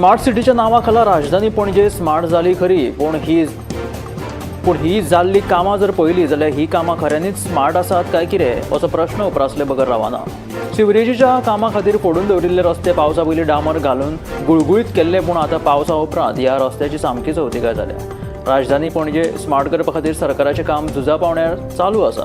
Smart सिटीच्या नांवा खाला राजधानी पणजे स्मार्ट जाली खरी, पूण ही जाल्ली कामां जर पळयली जाल्यार ही कामां खऱ्यांनीच स्मार्ट आसात काय कितें असो प्रश्न उप्रासले बगर रावना. सिवरेजीच्या कामा खातीर फोडून दवरिल्ले रस्ते पावसा पयलीं डांबर घालून गुळगुळीत केल्ले, पूण आतां पावसा उपरांत ह्या रस्त्याची सामकीच अवतिकाय जाल्या. राजधानी पणजे स्मार्ट करपा खातीर सरकाराचें काम झुजा पावण्यार चालू आसा.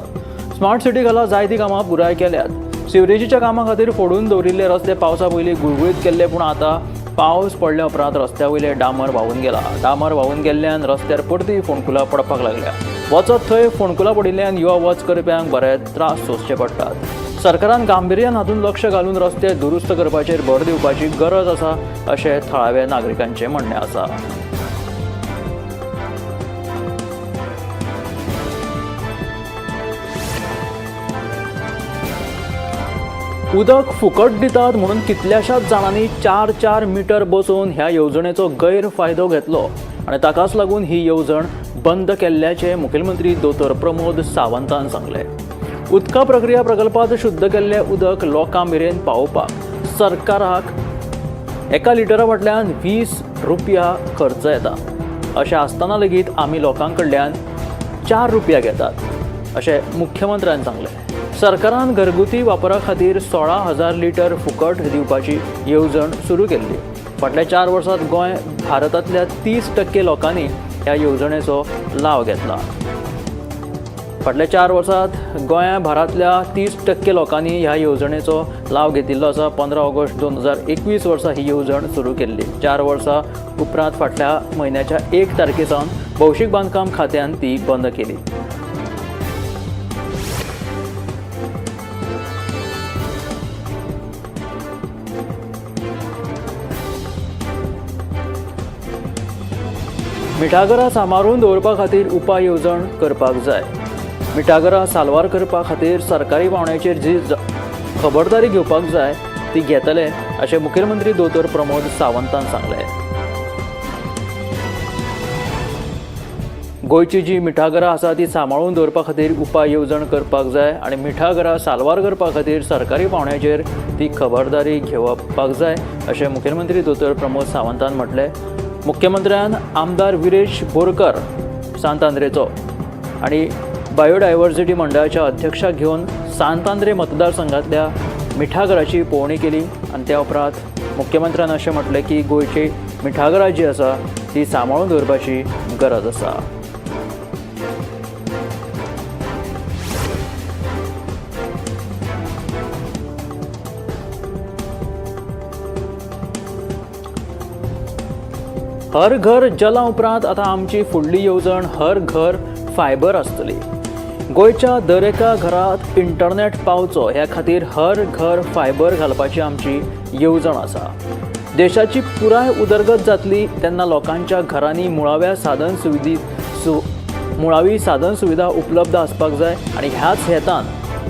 स्मार्ट सिटी खाला जायतीं कामां पुराय केल्यात. सिवरेजीच्या कामा खातीर फोडून दवरिल्ले रस्ते पावसा पयलीं गुळगुळीत केल्ले, पूण आतां पावस पडल्या उपरांत रस्त्या वयले डांबर व्हांवून गेला. डांबर व्हांवून गेल्ल्यान रस्त्यार परती फोंडकुलां पडपाक लागल्या. वचत थंय फोंडकुलां पडिल्ल्यान यो वच करप्यांक बरे त्रास सोंसचे पडटात. सरकारान गांभिर्यान हातूंत लक्ष घालून रस्ते दुरुस्त करपाचेर भर दिवपाची गरज आसा अशें थळाव्या नागरिकांचें म्हणणें आसा. उदक फुकट दितात म्हणून कितल्याशाच जाणांनी चार चार मिटर बसोवन ह्या येवजणेचो गैरफायदो घेतलो आनी ताकाच लागून ही येवजण बंद केल्ल्याचें मुखेलमंत्री दोतोर प्रमोद सावंतान सांगलें. उदका प्रक्रिया प्रकल्पात शुद्ध केल्लें उदक लोकां मेरेन पावोवपाक सरकाराक एका लिटरा फाटल्यान 20 रुपया खर्च येता. अशें आसतना लेगीत आमी लोकां कडल्यान 4 रुपया घेतात अशें मुख्यमंत्र्यान सांगलें. सरकारान घरगुती वापरा खातीर 16,000 लिटर फुकट दिवपाची येवजण सुरू केल्ली. फाटल्या 4 वर्सांत गोंय भारतांतल्या 30% लोकांनी ह्या येवजणेचो लाव घेतला. फाटल्या 4 वर्सांत गोंया भरांतल्या 30% लोकांनी ह्या येवजणेचो लाव घेतिल्लो आसा. 15 ऑगस्ट 2021 वर्सा ही येवजण सुरू केल्ली. 4 वर्सां उपरांत फाटल्या म्हयन्याच्या 1 तारखे सावन भौशीक बांदकाम खात्यान ती बंद केली. मिठागरां सांबाळून दवरपा खातीर उपाय येवजण करपाक जाय. मिठागरां साल्वार करपा खातीर सरकारी पावंड्याचेर जी खबरदारी घेवपाक जाय ती घेतले अशें मुखेलमंत्री दोतोर प्रमोद सावंतान सांगलें. गोंयची जी मिठागरां आसा ती सांबाळून दवरपा खातीर उपाय येवजण करपाक जाय आनी मिठागरां साल्वार करपा खातीर सरकारी पावंड्याचेर ती खबरदारी घेवपाक जाय अशें मुखेलमंत्री दोतोर प्रमोद सावंतान म्हटलें. मुख्यमंत्र्यान आमदार विरेश बोरकर सांत आंद्रेचो आनी बायोडायव्हर्सिटी मंडळाच्या अध्यक्षाक घेवन सांत आंद्रे मतदारसंघातल्या मिठागराची पळोवणी केली आनी त्या उपरांत मुख्यमंत्र्यान अशें म्हटलें की गोंयची मिठागरां जी आसा ती सांबाळून दवरपाची गरज आसा. हर घर जला उपरांत आतां आमची फुडली येवजण हर घर फायबर आसतली. गोंयच्या दर एका घरांत इंटरनेट पावचो ह्या खातीर हर घर फायबर घालपाची आमची येवजण आसा. देशाची पुराय उदरगत जातली तेन्ना लोकांच्या घरांनी मुळाव्या साधन सुविधी सु मुळावी साधन सुविधा उपलब्ध आसपाक जाय आनी ह्याच हेतान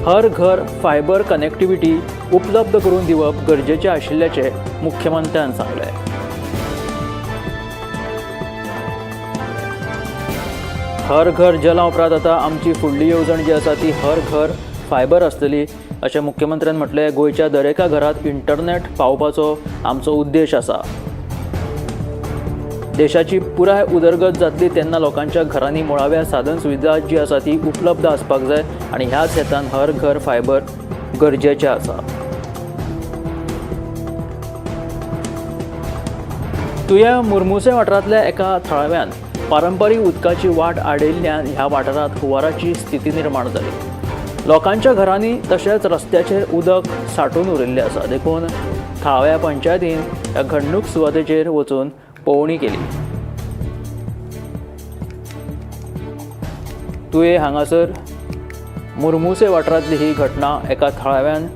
हर घर फायबर कनेक्टिविटी उपलब्ध करून दिवप गरजेचें आशिल्ल्याचें मुख्यमंत्र्यान सांगलें. हर घर जला उपरांत आतां आमची फुडली येवजण जी आसा ती हर घर फायबर आसतली अशें मुख्यमंत्र्यान म्हटलें. गोंयच्या दरेका घरांत इंटरनेट पावपाचो आमचो उद्देश आसा. देशाची पुराय उदरगत जातली तेन्ना लोकांच्या घरांनी मुळाव्या साधन सुविधा जी आसा ती उपलब्ध आसपाक जाय आनी ह्याच हेतान हर घर फायबर गरजेचें आसा. तुया मुरमुसे वाठारांतल्या एका थळाव्यान पारंपारीक उदकाची वाट आडयल्ल्यान ह्या वाठारांत हुंवाराची स्थिती निर्माण जाली. लोकांच्या घरांनी तशेंच रस्त्याचेर उदक सांठून उरिल्लें आसा. देखून थळाव्या पंचायतीन ह्या घडणूक सुवातेचेर वचून पळोवणी केली. तुयें हांगासर मुरमुसे वाठारांतली ही घटना. एका थळाव्यान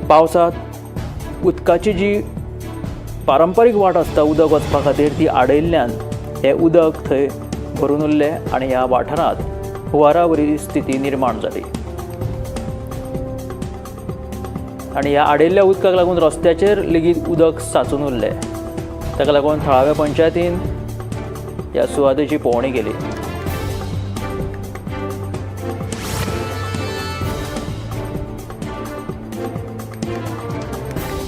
पावसांत उदकाची जी पारंपारीक वाट आसता उदक वचपा खातीर ती आडयल्ल्यान हें उदक थंय भरून उरलें आनी ह्या वाठारांत हुंवारा वरी स्थिती निर्माण जाली आनी ह्या आडयल्ल्या उदकाक लागून रस्त्याचेर लेगीत उदक सांचून उरलें. ताका लागून थळाव्या पंचायतीन ह्या सुवातेची पळोवणी केली.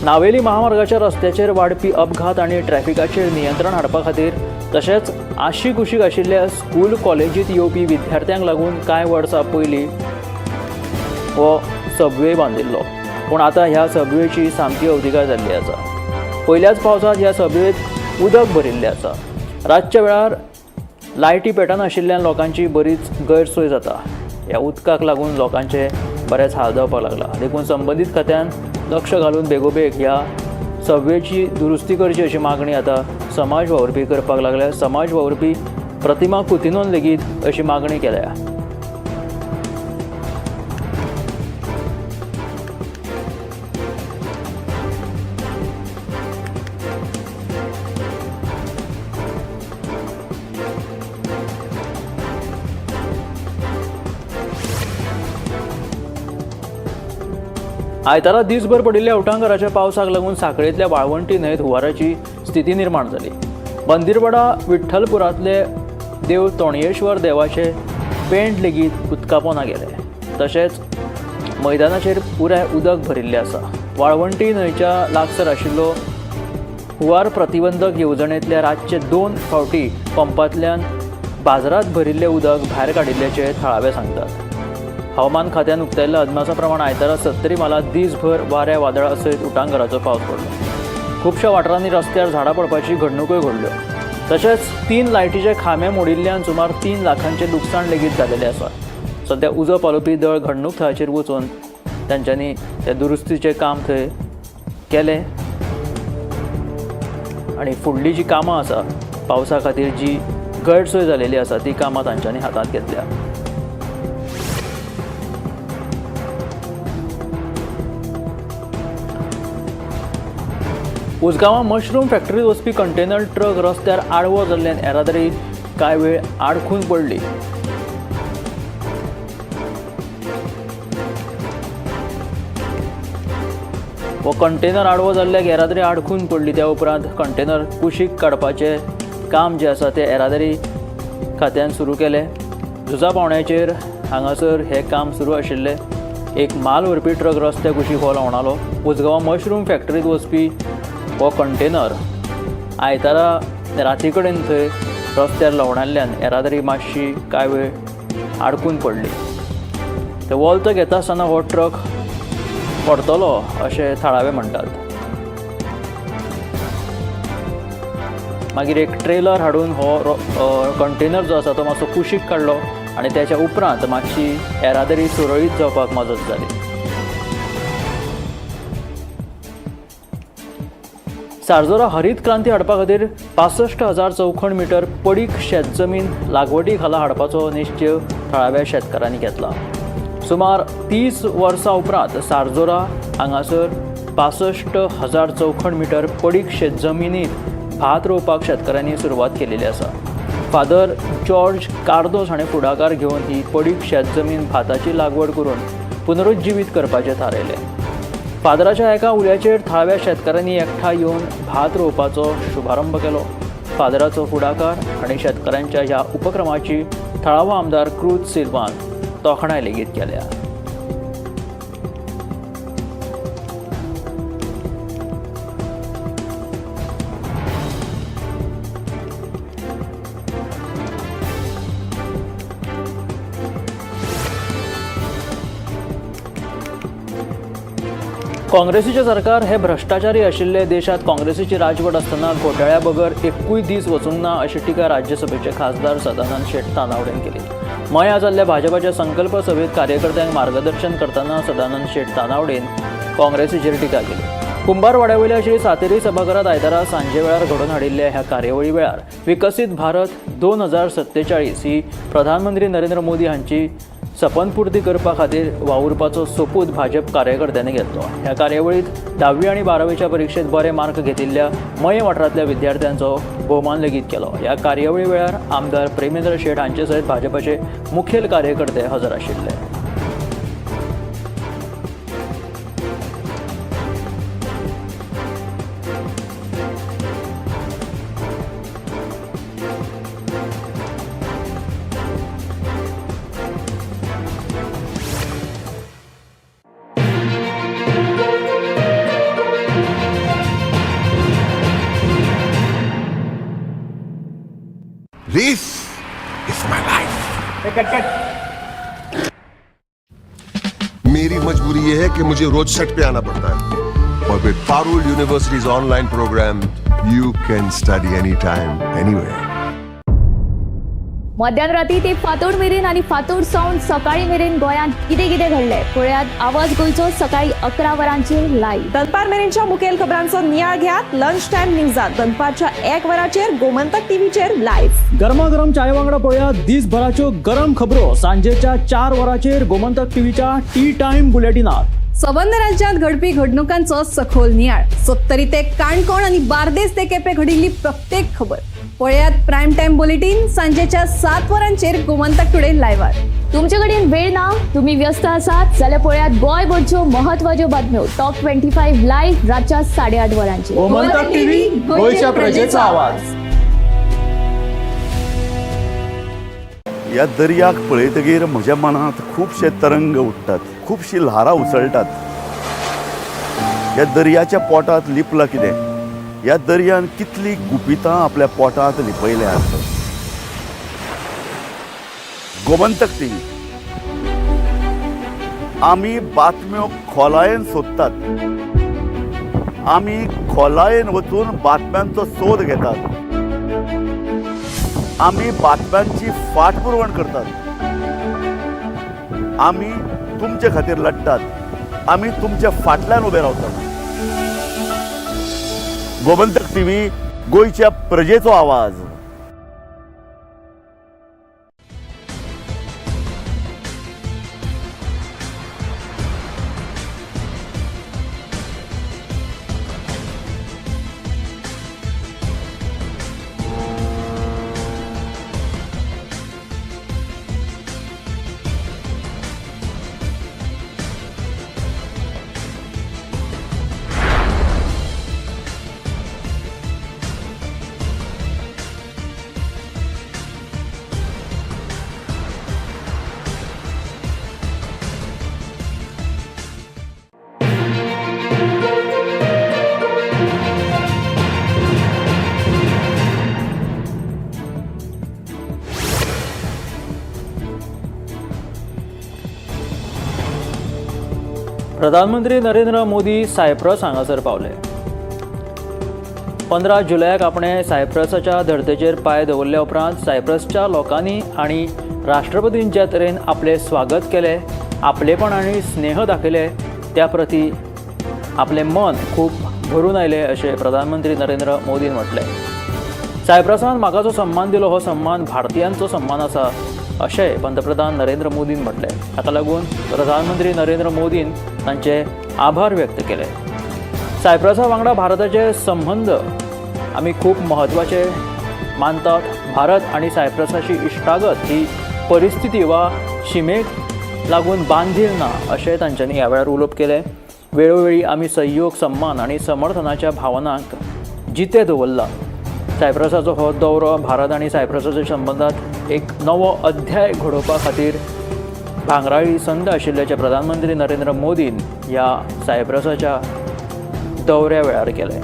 नावेली महामार्गाच्या रस्त्याचेर वाडपी अपघात आनी ट्रॅफिकाचेर नियंत्रण हाडपा खातीर तशेंच आशिकुशीक आशिल्ल्या स्कूल कॉलेजीत येवपी विद्यार्थ्यांक लागून कांय वर्सां पयलीं हो सबवे बांदिल्लो, पूण आतां ह्या सबवेची सामकी अवतिकाय जाल्ली आसा. पयल्याच पावसांत ह्या सबवेत उदक भरिल्लें आसा. रातच्या वेळार लायटी पेटनाशिल्ल्यान लोकांची बरीच गैरसोय जाता. ह्या उदकाक लागून लोकांचे बरेच हाल जावपाक लागला. देखून संबंदीत खात्यान लक्ष घालून बेगोबेग ह्या सबवेची दुरुस्ती करची अशी मागणी आतां समाज वावुरपी करपाक लागल्या. समाज वावुरपी प्रतिमा कुतिनोन लेगीत अशी मागणी केल्या. आयतारा दिसभर पडिल्ल्या उटांगाराच्या पावसाक लागून साखळेंतल्या वाळवंटी न्हंयेत हुंवाराची स्थिती निर्माण जाली. बंदिरवाडा विठ्ठलपुरांतले देव तोणयेश्वर देवाचे पेंट लेगीत उदकापोना गेले. तशेंच मैदानाचेर पुराय उदक भरिल्लें आसा. वाळवंटी न्हंयच्या लागसर आशिल्लो हुंवार प्रतिबंधक येवजणेंतल्या रातचे 2 फावटी पंपांतल्यान बाजारांत भरिल्लें उदक भायर काडिल्ल्याचें थळावे सांगतात. हवामान खात्यान उक्तायल्ल्या अदमासा प्रमाण आयतारा सत्तरी म्हालांत दीसभर वाऱ्या वादळा सयत उटांगाराचो पावस पडलो. खुबश्या वाठारांनी रस्त्यार झाडां पडपाची घडणुकोय घडल्यो. तशेंच 3 लायटीचे खांबे मोडिल्ल्यान सुमार 3 लाखांचें लुकसाण लेगीत जालेलें आसा. सद्या उजो पालोवपी दळ घडणूक थळाचेर वचून तांच्यांनी त्या दुरुस्तीचें काम थंय केलें आनी फुडली जी कामां आसा पावसा खातीर जी गैरसोय जालेली आसा ती कामां तांच्यांनी हातांत घेतल्या. उसगांवां मशरूम फॅक्टरीत वचपी कंटेनर ट्रक रस्त्यार आडवो जाल्ल्यान येरादारी कांय वेळ आडखून पडली. हो कंटेनर आडवो जाल्ल्याक येरादारी आडखून पडली. त्या उपरांत कंटेनर कुशीक काडपाचें काम जें आसा तें येरादारी खात्यान सुरू केलें. झुजा पावण्याचेर हांगासर हें काम सुरू आशिल्लें. एक माल व्हरपी ट्रक रस्त्या कुशीक हो लवणालो. उसगांवां मशरूम फॅक्टरीत वचपी हो कंटेनर आयतारा राती कडेन थंय रस्त्यार लवणाल्ल्यान येरादारी मातशी कांय वेळ आडकून पडली. ते वोल्त घेता आसतना हो ट्रक पडतलो अशें थळावे म्हणटात. मागीर एक ट्रेलर हाडून हो कंटेनर जो आसा तो मातसो कुशीक काडलो आनी त्याच्या उपरांत मातशी येरादारी सुरळीत जावपाक मदत जाली. सारजोरा हरीत क्रांती हाडपा खातीर 65,000 चौखण मिटर पडीक शेतजमीन लागवडी खाला हाडपाचो निश्चय थळाव्या शेतकारांनी घेतला. सुमार 30 वर्सां उपरांत सारजोरा हांगासर 65,000 चौखण मिटर पडीक शेतजमिनीत भात रोवपाक शेतकारांनी सुरवात केलेली आसा. फादर जॉर्ज कार्दोस हाणें फुडाकार घेवन ही पडीक शेतजमीन भाताची लागवड करून पुनरुज्जीवीत करपाचें थारायलें. फादराच्या एका उल्याचेर थळाव्या शेतकारांनी एकठांय येवन भात रोवपाचो शुभारंभ केलो. फादराचो फुडाकार आनी शेतकारांच्या ह्या उपक्रमाची थळावो आमदार क्रूज सिल्वान तोखणाय लेगीत केल्या. काँग्रेसीचें सरकार हे भ्रश्टाचारी आशिल्ले. देशांत काँग्रेसीची राजवट आसतना घोटाळ्या बगर एकूय दीस वचूंक ना अशी टिका राज्यसभेचे खासदार सदानंद शेट तानावडेन केली. मयां जाल्ल्या भाजपाच्या संकल्प सभेत कार्यकर्त्यांक मार्गदर्शन करतना सदानंद शेट तानावडेन काँग्रेसीचेर टिका केली. कुंभारवाड्या वयल्या श्री सातेरी सभाघरांत आयतारा सांजे वेळार घडोवन हाडिल्ल्या ह्या कार्यावळी वेळार विकसीत भारत 2047 ही प्रधानमंत्री नरेंद्र मोदी हांची सपनपूर्ती करपा खातीर वावुरपाचो सोपूत भाजप कार्यकर्त्यांनी घेतलो. ह्या कार्यावळीत 10वी आनी 12वीच्या परिक्षेत बरे मार्क घेतिल्ल्या मये वाठारांतल्या विद्यार्थ्यांचो भोवमान लेगीत केलो. ह्या कार्यावळी वेळार आमदार प्रेमेंद्र शेट हांचे सयत भाजपाचे मुखेल कार्यकर्ते हजर आशिल्ले. मेरी मजबूरी ये है कि मुझे रोज सेट पे आना पड़ता है और with Parul University's online program you can study any time anywhere. मध्यान राती ते फांतोड मेरेन आनी फांतोड सावन सकाळी मेरेन गोंयांत कितें कितें घडलें पळयात आवाज गोंयचो सकाळी 11 वरांचेर लायव्ह. दनपार मेरेनच्या मुखेल खबरांचो नियाळ घेयात लंच टायम न्यूजात दनपारच्या 1 वराचेर गोमंतक टीव्हीचेर लायव्ह. गरमागरम चाये वांगडा पळोवया दिसभराच्यो गरम खबरो सांजेच्या 4 वरांचेर गोमंतक टीव्हीच्या टी टायम बुलेटिनात. सबंद राज्यांत घडपी घडणुकांचो सखोल नियाळ, सत्तरी ते काणकोण आनी बार्देस ते केपें घडिल्ली प्रत्येक खबर पळयात प्रायम टायम बुलेटीन सांजेच्या 7 वरांचेर गोमंतक टुडे लायव्हार. तुमचे कडेन वेळ ना, तुम्ही व्यस्त आसात जाल्यार पळयात गोंयभरच्यो म्हत्वाच्यो बातम्यो टॉप 25 लायव्ह रातच्या 8:30 वरांचेर. गोमंतक टीव्ही, गोंयच्या प्रजेचा आवाज. ह्या दर्याक पळयतगीर म्हज्या मनांत खुबशे तरंग उठ्ठात, खुबशीं ल्हारां उसळटात. ह्या दर्याच्या पोटांत लिपलां कितें? ह्या दर्यान कितलीं गुपितां आपल्या पोटांत लिपयल्यांत? गोमंतक टीव्ही, आमी बातम्यो खोलायेन सोदतात, आमी खोलायेन वचून बातम्यांचो सोद घेतात, आमी बातम्यांची फाटपुरवण करतात, आमी तुमचे खातीर लढटात, आमी तुमच्या फाटल्यान उबे रावतात. गोमंतक टीव्ही, गोंयच्या प्रजेचो आवाज. प्रधानमंत्री नरेंद्र मोदी सायप्रस हांगासर पावले. 15 जुलयाक आपणे सायप्रसाच्या धर्तेचेर पांय दवरल्या उपरांत सायप्रसच्या लोकांनी आनी राष्ट्रपतीन ज्या तरेन आपलें स्वागत केलें, आपलेपण आनी स्नेह दाखयले, त्या प्रती आपलें मन खूब भरून आयलें अशें प्रधानमंत्री नरेंद्र मोदीन म्हटलें. सायप्रसान म्हाका जो सन्मान दिलो हो सन्मान भारतीयांचो सन्मान आसा अशेंय पंतप्रधान नरेंद्र मोदीन म्हटलें. हाका लागून प्रधानमंत्री नरेंद्र मोदीन तांचे आभार व्यक्त केले. सायप्रसा वांगडा भारताचे संबंद आमी खूब म्हत्वाचे मानतात. भारत आनी सायप्रसाची इश्टागत ही परिस्थिती वा शिमेक लागून बांधील ना अशें तांच्यांनी ह्या वेळार उलोवप केलें. वेळोवेळी आमी सहयोग, सन्मान आनी समर्थनाच्या भावनांक जिते दवरला. सायप्रसाचो हो दौरो भारत आनी सायप्रसाच्या संबंदांत एक नवो अध्याय घडोवपा खातीर भांगराळी संद आशिल्ल्याचें प्रधानमंत्री नरेंद्र मोदीन ह्या सायप्रसाच्या दौऱ्या वेळार केलें.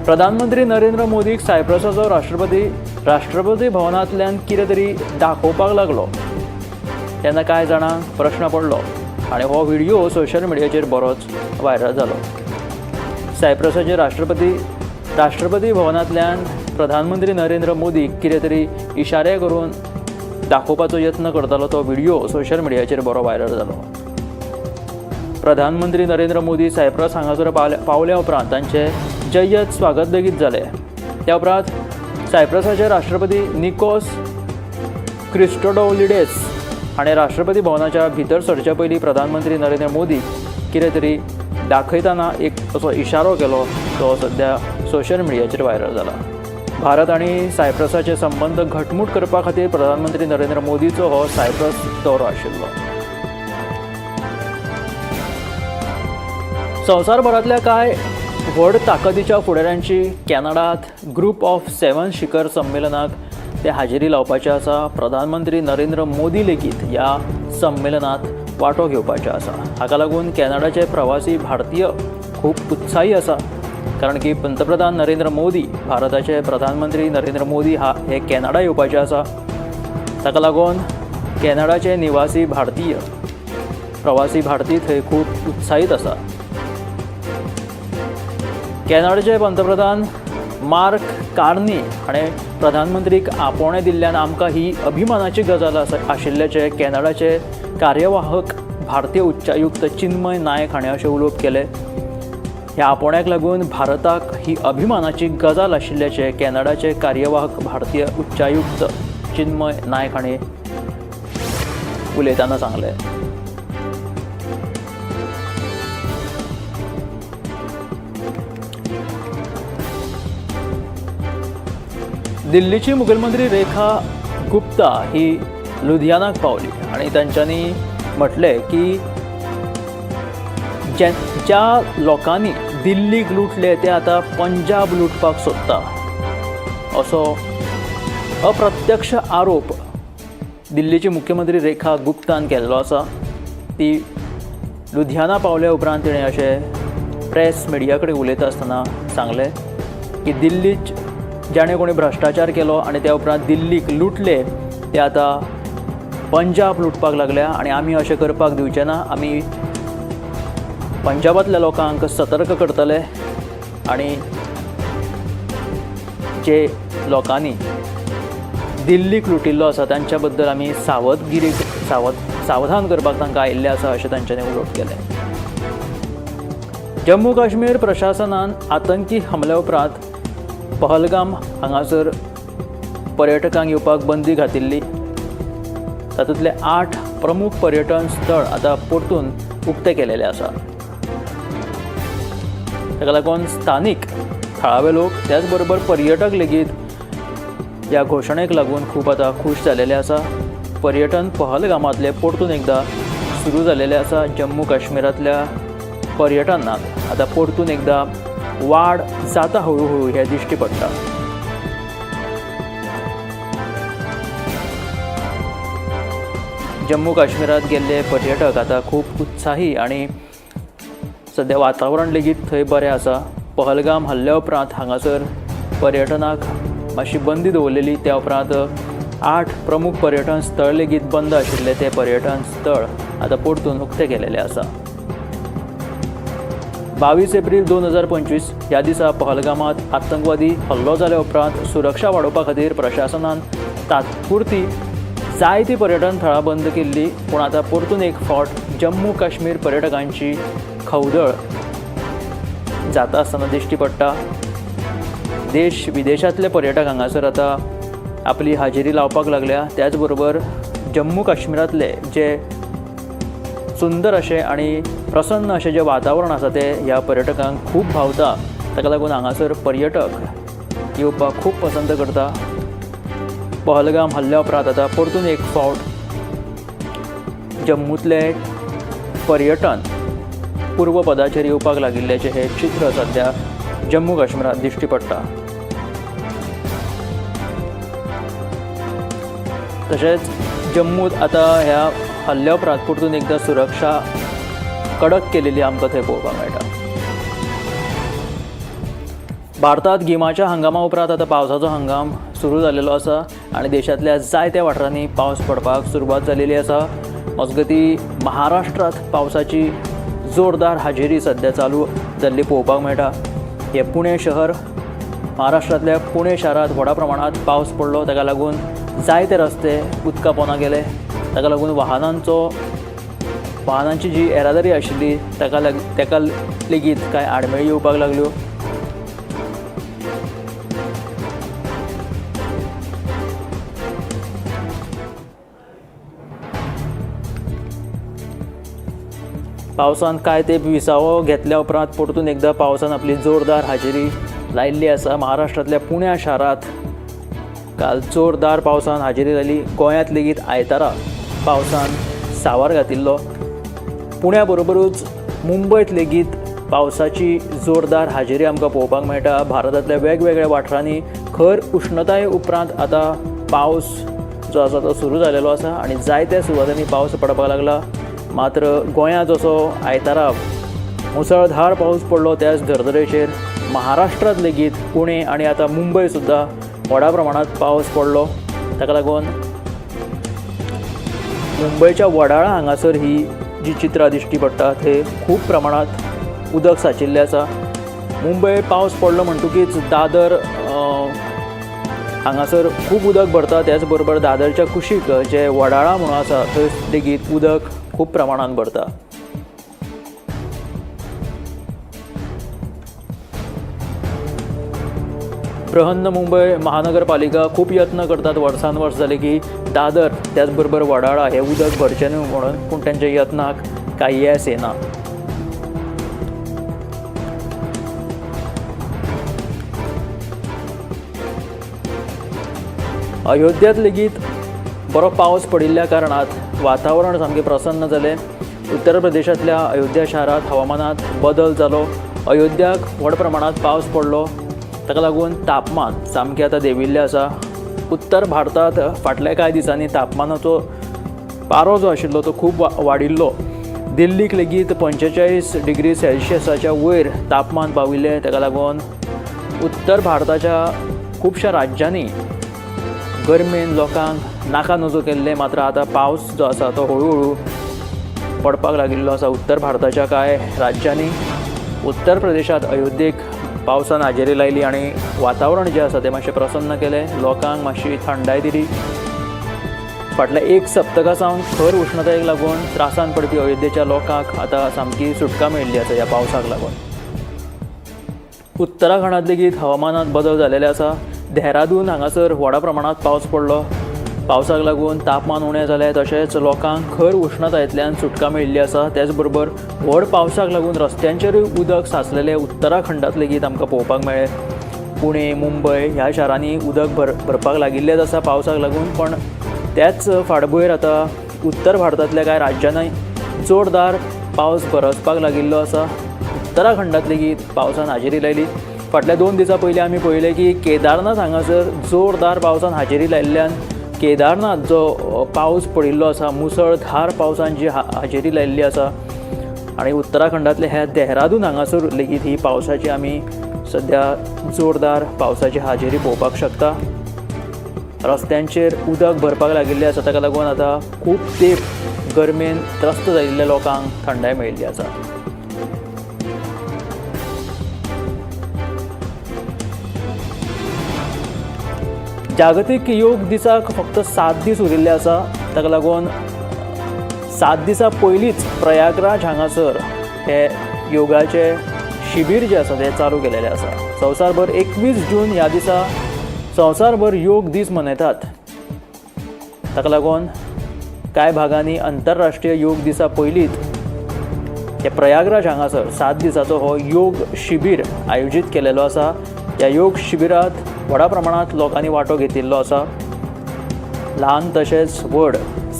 प्रधानमंत्री नरेंद्र मोदीक सायप्रसाचो राष्ट्रपती राष्ट्रपती भवनांतल्यान कितें तरी दाखोवपाक लागलो तेन्ना कांय जाणांक प्रश्न पडलो आनी हो व्हिडियो सोशल मिडियाचेर बरोच व्हायरल जालो. सायप्रसाचे राष्ट्रपती राष्ट्रपती भवनांतल्यान प्रधानमंत्री नरेंद्र मोदीक कितें तरी इशारे करून दाखोवपाचो यत्न करतालो तो व्हिडियो सोशल मिडियाचेर बरो व्हायरल जालो. प्रधानमंत्री नरेंद्र मोदी सायप्रस हांगासर पावल्या उपरांत तांचें जय्यत स्वागत लेगीत जालें. त्या उपरांत सायप्रसाचे राष्ट्रपती निकोस क्रिस्टोडौलिडेस हाणें राष्ट्रपती भवनाच्या भितर सरचे पयलीं प्रधानमंत्री नरेंद्र मोदी कितें तरी दाखयतना एक असो इशारो केलो तो सद्या सोशल मिडियाचेर व्हायरल जाला. भारत आनी सायप्रसाचे संबंद घटमूट करपा खातीर प्रधानमंत्री नरेंद्र मोदीचो हो सायप्रस दौरो आशिल्लो. संवसारभरांतल्या कांय व्हड ताकदीच्या फुडाऱ्यांची कॅनडांत ग्रुप ऑफ 7 शिखर संमेलनाक ते हाजेरी लावपाचे आसा. प्रधानमंत्री नरेंद्र मोदी लेगीत ह्या संमेलनात वांटो घेवपाचे आसा. हाका लागून कॅनडाचे प्रवासी भारतीय खूब उत्साही आसा, कारण की पंतप्रधान नरेंद्र मोदी, भारताचे प्रधानमंत्री नरेंद्र मोदी हे कॅनडा येवपाचे आसा. ताका लागून कॅनडाचे निवासी भारतीय प्रवासी भारतीय थंय खूब उत्साहीत आसा. कॅनडाचे पंतप्रधान मार्क कार्नी हाणें प्रधानमंत्रीक आपोवणें दिल्ल्यान आमकां ही अभिमानाची गजाल आसा आशिल्ल्याचें कॅनडाचे कार्यवाहक भारतीय उच्चायुक्त चिन्मय नायक हाणें अशें उलोवप केलें. ह्या आपोवण्याक लागून भारताक ही अभिमानाची गजाल आशिल्ल्याचें कॅनडाचे कार्यवाहक भारतीय उच्चायुक्त चिन्मय नायक हाणें उलयतना सांगलें. दिल्लीची मुखेलमंत्री रेखा गुप्ता ही लुधियानाक पावली आनी तांच्यांनी म्हटलें की ज्या लोकांनी दिल्लीक लुटले ते आतां पंजाब लुटपाक सोदता असो अप्रत्यक्ष आरोप दिल्लीची मुख्यमंत्री रेखा गुप्तान केल्लो आसा. ती लुधियाना पावल्या उपरांत तिणें अशें प्रेस मिडिया कडेन उलयता आसतना सांगलें की दिल्लीच जाणें कोणी भ्रश्टाचार केलो आनी त्या उपरांत दिल्लीक लुटले ते आतां पंजाब लुटपाक लागल्या आनी आमी अशें करपाक दिवचे ना. आमी पंजाबांतल्या लोकांक सतर्क करतले आनी जे लोकांनी दिल्लीक लुटिल्लो आसा तांच्या बद्दल आमी सावधगिरी सावधान करपाक तांकां आयिल्लें आसा अशें तांच्यांनी उलोवप केलें. जम्मू काश्मीर प्रशासनान आतंकी हमल्या उपरांत पहलगाम हांगासर पर्यटकांक येवपाक बंदी घातिल्ली. तातूंतले 8 प्रमुख पर्यटन स्थळ आतां परतून उक्ते केलेले आसा. ताका लागून स्थानीक थळावे लोक त्याच बरोबर पर्यटक लेगीत ह्या घोशणेक लागून खूब आतां खूश जालेले आसा. पर्यटन पहलगामांतलें परतून एकदां सुरू जालेलें आसा. जम्मू काश्मीरांतल्या पर्यटनाक आतां परतून एकदां वाड जाता हळू हळू हें दिश्टी पडटा. जम्मू काश्मीरांत गेल्ले पर्यटक आतां खूब उत्साही आनी सद्या वातावरण लेगीत थंय बरें आसा. पहलगाम हल्ल्या उपरांत हांगासर पर्यटनाक मातशी बंदी दवरलेली. त्या उपरांत 8 प्रमुख पर्यटन स्थळ लेगीत बंद आशिल्ले ते पर्यटन स्थळ आतां परतून उक्तें केलेलें आसा. 22 एप्रील 2025 ह्या दिसा पहलगामांत आतंकवादी हल्लो जाल्या उपरांत सुरक्षा वाडोवपा खातीर प्रशासनान तात्पुरती जायतीं पर्यटन थळां बंद केल्ली. पूण आतां परतून एक फावट जम्मू काश्मीर पर्यटकांची खवदळ जाता आसतना दिश्टी पडटा. देश विदेशांतले पर्यटक हांगासर आतां आपली हाजेरी लावपाक लागल्या. त्याच बरोबर जम्मू काश्मीरांतले जे सुंदर अशें आनी प्रसन्न अशें जें वातावरण आसा तें ह्या पर्यटकांक खूब भावता. ताका लागून हांगासर पर्यटक येवपाक खूब पसंत करता. पहलगाम हल्ल्या उपरांत आतां परतून एक फावट जम्मूतलें पर्यटन पूर्वपदाचेर येवपाक लागिल्ल्याचें हें चित्र सद्या जम्मू काश्मीरांत दिश्टी पडटा. तशेंच जम्मूत आतां ह्या हल्ल्या उपरांत परतून एकदां सुरक्षा कडक केलेली आमकां थंय पळोवपाक मेळटा. भारतांत गिमाच्या हंगामा उपरांत आतां पावसाचो हंगाम सुरू जालेलो आसा आनी देशांतल्या जायत्या वाठारांनी पावस पडपाक सुरवात जालेली आसा. मजगती महाराष्ट्रांत पावसाची जोरदार हाजेरी सद्या चालू जाल्ली पळोवपाक मेळटा. हें पुणे शहर, महाराष्ट्रांतल्या पुणे शारांत व्हडा प्रमाणांत पावस पडलो. ताका लागून जायते रस्ते उदका पोंदा गेले. ताका लागून वाहनांची जी येरादारी आशिल्ली ताका लेगीत कांय आडमेळी येवपाक लागल्यो. पावसान कांय तेंप विसावो घेतल्या उपरांत परतून एकदां पावसान आपली जोरदार हाजेरी लायिल्ली आसा. महाराष्ट्रांतल्या पुण्या शारांत काल जोरदार पावसान हाजेरी लायली. गोंयांत लेगीत आयतारा पावसान सावार घातिल्लो. पुण्या बरोबरूच मुंबयत लेगीत पावसाची जोरदार हाजेरी आमकां पळोवपाक मेळटा. भारतांतल्या वेगवेगळ्या वाठारांनी खर उश्णताये उपरांत आतां पावस जो आसा तो सुरू जालेलो आसा आनी जायत्या सुवातांनी पावस पडपाक लागला. मात्र गोंयांत जसो आयतारा मुसळधार पावस पडलो त्याच धर्तरेचेर महाराष्ट्रांत लेगीत पुणे आनी आतां मुंबय सुद्दां व्हडा प्रमाणांत पावस पडलो. ताका लागून मुंबयच्या वडाळा हांगासर ही जी चित्रां दिश्टी पडटा थंय खूब प्रमाणांत उदक सांचिल्लें आसा. मुंबय पावस पडलो म्हणटकीच दादर हांगासर खूब उदक भरता. त्याच बरोबर दादरच्या कुशीक जे वडाळा म्हणून आसा थंय लेगीत उदक खूब प्रमाणांत भरता. बृहन्न मुंबय महानगरपालिका खूब यत्न करतात वर्सान वर्स जाले की दादर त्याच बरोबर वडाळा हे उदक भरचें न्हय म्हणून, पूण तांच्या यत्नाक कांय येस येना. अयोध्यांत लेगीत बरो पावस पडिल्ल्या कारणात वातावरण सामकें प्रसन्न जालें. उत्तर प्रदेशांतल्या अयोध्या शारांत हवामानांत बदल जालो. अयोध्याक व्हड प्रमाणांत पावस पडलो, ताका लागून तापमान सामकें आतां देंविल्लें आसा. उत्तर भारतांत फाटल्या कांय दिसांनी तापमानाचो पारो जो आशिल्लो तो खूब वाडिल्लो. दिल्लीक लेगीत 45 डिग्री सेल्सियसाच्या वयर तापमान पाविल्लें. ताका लागून उत्तर भारताच्या खुबश्या राज्यांनी गरमेन लोकांक नाका नजो केल्लें. मात्र आतां पावस जो आसा तो हळू हळू पडपाक लागिल्लो आसा उत्तर भारताच्या कांय राज्यांनी. उत्तर प्रदेशांत अयोध्येक पावसान हाजेरी लायली आनी वातावरण जें आसा तें मातशें प्रसन्न केलें, लोकांक मातशी थंडाय दिली. फाटल्या एक सप्तका सावन खर उश्णतायेक लागून त्रासान पडपी अयोध्येच्या लोकांक आतां सामकी सुटका मेळिल्ली आसा ह्या पावसाक लागून. उत्तराखंडांत लेगीत हवामानांत बदल जालेले आसा. देहरादून हांगासर व्हडा प्रमाणांत पावस पडलो. पावसाक लागून तापमान उणें जालें, तशेंच लोकांक खर उश्णतायेंतल्यान सुटका मेळिल्ली आसा. त्याच बरोबर व्हड पावसाक लागून रस्त्यांचेरूय उदक सांचलेलें उत्तराखंडांत लेगीत आमकां पळोवपाक मेळ्ळें. पुणे, मुंबय ह्या शारांनी उदक भरपाक लागिल्लेंच आसा पावसाक लागून, पण त्याच फाटभुंयेर आतां उत्तर भारतांतल्या कांय राज्यांनी जोरदार पावस बरसपाक लागिल्लो आसा. उत्तराखंडांत लेगीत पावसान हाजेरी लायली. फाटल्या 2 दिसां पयलीं आमी पळयलें की केदारनाथ हांगासर जोरदार पावसान हाजेरी लायिल्ल्यान केदारनाथ जो पावस पडिल्लो आसा, मुसळधार पावसान जी हाजेरी लायिल्ली आसा आनी उत्तराखंडांतले ह्या देहरादून हांगासर लेगीत ही पावसाची आमी सद्या जोरदार पावसाची हाजेरी पळोवपाक शकता. रस्त्यांचेर उदक भरपाक लागिल्लें आसा, ताका लागून आतां खूब तेंप गरमेन त्रस्त जाल्ल्या लोकांक थंडाय मेळिल्ली आसा. जागतीक योग दिसाक फक्त 7 दीस उरिल्ले आसा, ताका लागून 7 दिसां पयलींच प्रयागराज हांगासर हे योगाचे शिबीर जें आसा तें चालू केलेलें आसा. संवसारभर 21 जून ह्या दिसा संवसारभर योग दीस मनयतात. ताका लागून कांय भागांनी आंतरराष्ट्रीय योग दिसा पयलींच हे प्रयागराज हांगासर 7 दिसाचो हो योग शिबीर आयोजीत केलेलो आसा. ह्या योग शिबिरांत व्हडा प्रमाणांत लोकांनी वांटो घेतिल्लो आसा. ल्हान तशेंच व्हड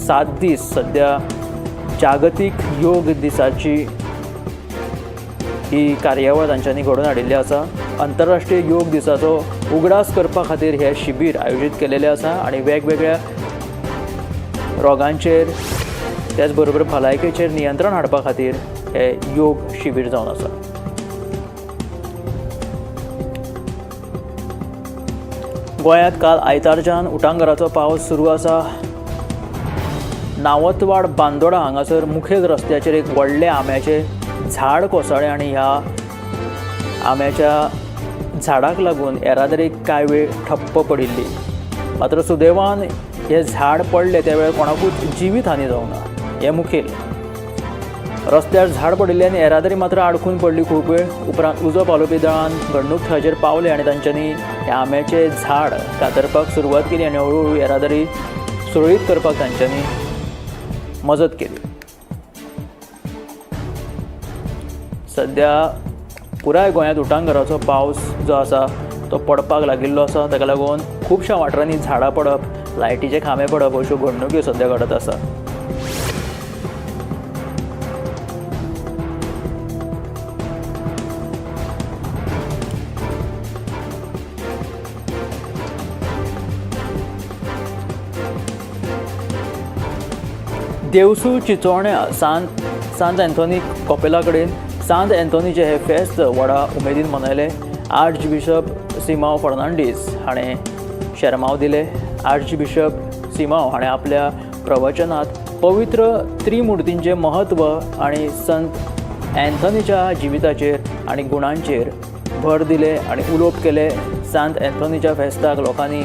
7 दीस सद्या जागतीक योग दिसाची ही कार्यावळ तांच्यांनी घडोवन हाडिल्ली आसा. आंतरराष्ट्रीय योग दिसाचो उगडास करपा खातीर हें शिबीर आयोजीत केलेलें आसा आनी वेगवेगळ्या रोगांचेर त्याच बरोबर भलायकेचेर नियंत्रण हाडपा खातीर हें योग शिबीर जावन आसा. गोंयांत काल आयतारच्यान उटांगराचो पावस सुरू आसा. नावतवाड बांदोडा हांगासर मुखेल रस्त्याचेर एक व्हडलें आंब्याचें झाड कोसळ्ळें आनी ह्या आंब्याच्या झाडाक लागून येरादारीक कांय वेळ ठप्प पडिल्ली. मात्र सुदैवान हें झाड पडलें त्या वेळार कोणाकूच जिवीत हानी जावंक ना. हें मुखेल रस्त्यार झाड पडिल्ल्यान येरादारी मात्र आडखून पडली खूब वेळ. उपरांत उजो पालोवपी दळान घडणूक थळाचेर पावले आनी तांच्यांनी ह्या आंब्याचें झाड कातरपाक सुरवात केली आनी हळू हळू येरादारी सुरळीत करपाक तांच्यांनी मजत केली. सद्या पुराय गोंयांत उटांगराचो पावस जो आसा तो पडपाक लागिल्लो आसा. ताका लागून खुबश्या वाठारांनी झाडां पडप, लायटीचे खांबे पडप अश्यो घडणुक्यो सद्या घडत आसा. देवसू चिचोण्या सांत अँथोनी कॉपेला कडेन सांत अँथोनीचें हें फेस्त व्हडा उमेदीन मनयलें. आर्च बिशप सिमांव फर्नांडीस हाणें शेरमांव दिलें. आर्च बिशप सिमांव हाणें आपल्या प्रवचनांत पवित्र त्रिमुर्तींचें म्हत्व आनी संत अँथनीच्या जिविताचेर आनी गुणांचेर भर दिले आनी उलोवप केलें. सांत अँथनीच्या फेस्ताक लोकांनी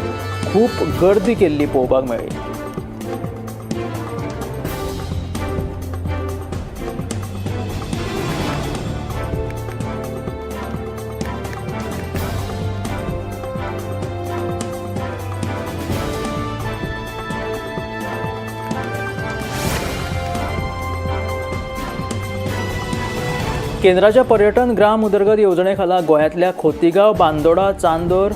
खूब गर्दी केल्ली पळोवपाक मेळ्ळी. केंद्राच्या पर्यटन ग्राम उदरगत येवजणे खाला गोंयांतल्या खोतीगांव, बांदोडा, चांदोर,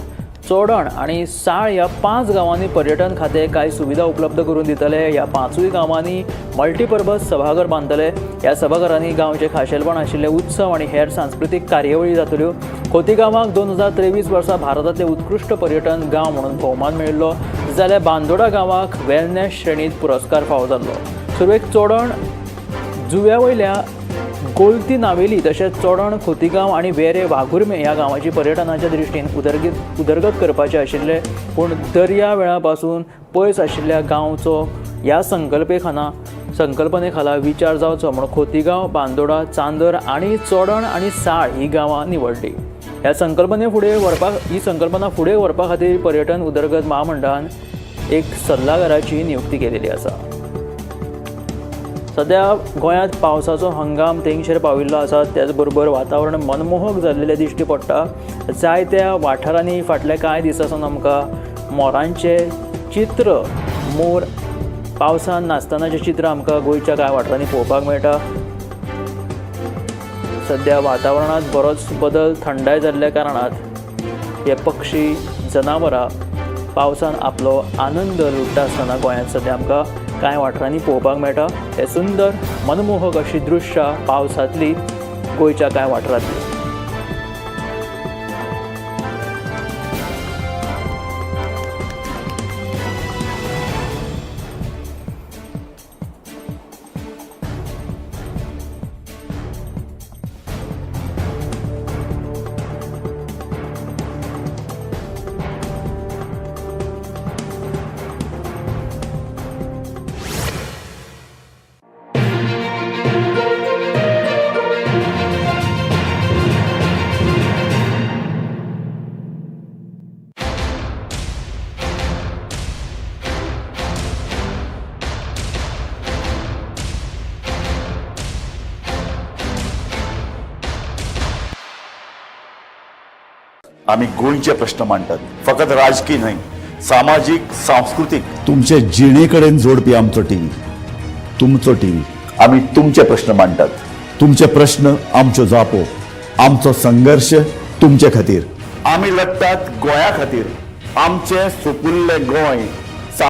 चोडण आनी साळ ह्या 5 गांवांनी पर्यटन खातें कांय सुविधा उपलब्ध करून दितले. ह्या 5 गांवांनी मल्टीपर्पज सभाघर बांदतले. ह्या सभाघरांनी गांवचे खाशेलपण आशिल्ले उत्सव आनी हेर सांस्कृतीक कार्यावळी जातल्यो. खोतीगांवाक 2023 वर्सा भारतांतले उत्कृश्ट पर्यटन गांव म्हणून भोवमान मेळिल्लो, जाल्यार बांदोडा गांवाक वेलनेस श्रेणींत पुरस्कार फावो जाल्लो. सुरवेक चोडण जुव्या वयल्या गोलती नावेली तशेंच चोडण, खोतीगांव आनी वेरे वाघुर्मे ह्या गांवाची पर्यटनाच्या दृश्टीन उदरगत करपाचे आशिल्ले, पूण दर्या वेळा पासून पयस आशिल्ल्या गांवचो ह्या संकल्पने खाला विचार जावचो म्हूण खोतीगांव, बांदोडा, चांदर आनी चोडण आनी साळ ही गांवां निवडली. ह्या संकल्पने फुडें व्हरपा ही संकल्पना फुडें व्हरपा खातीर पर्यटन उदरगत म्हामंडळान एक सल्लागाराची नियुक्ती केलेली आसा. सद्या गोंयांत पावसाचो हंगाम तेंगशेर पाविल्लो आसा. त्याच बरोबर वातावरण मनमोहक जाल्लें दिश्टी पडटा. जायत्या वाठारांनी फाटल्या कांय दिसां सावन आमकां मोरांचें चित्र, मोर पावसान नाचतनाचें चित्र आमकां गोंयच्या कांय वाठारांनी पळोवपाक मेळटा. सद्या वातावरणांत बरोच बदल, थंडाय जाल्ल्या कारणान हे पक्षी, जनावरां पावसान आपलो आनंद लुट्टा आसतना गोंयांत सद्या आमकां कांय वाठारांनी पळोवपाक मेळटा. हे सुंदर मनमोहक अशी दृश्यां पावसांतली गोंयच्या कांय वाठारांतली. आमी गोंयचे प्रश्न मांडटात, फकत राजकी न्हय, सामाजीक, सांस्कृतीक, तुमचे जिणे कडेन जोडपी आमचो टीव्ही, तुमचो टीव्ही. आमी तुमचे प्रश्न मांडटात, तुमचे प्रश्न आमच्यो जापो, आमचो संघर्श तुमचे खातीर. आमी लडटात गोंया खातीर, आमचें सुपुल्लें गोंय.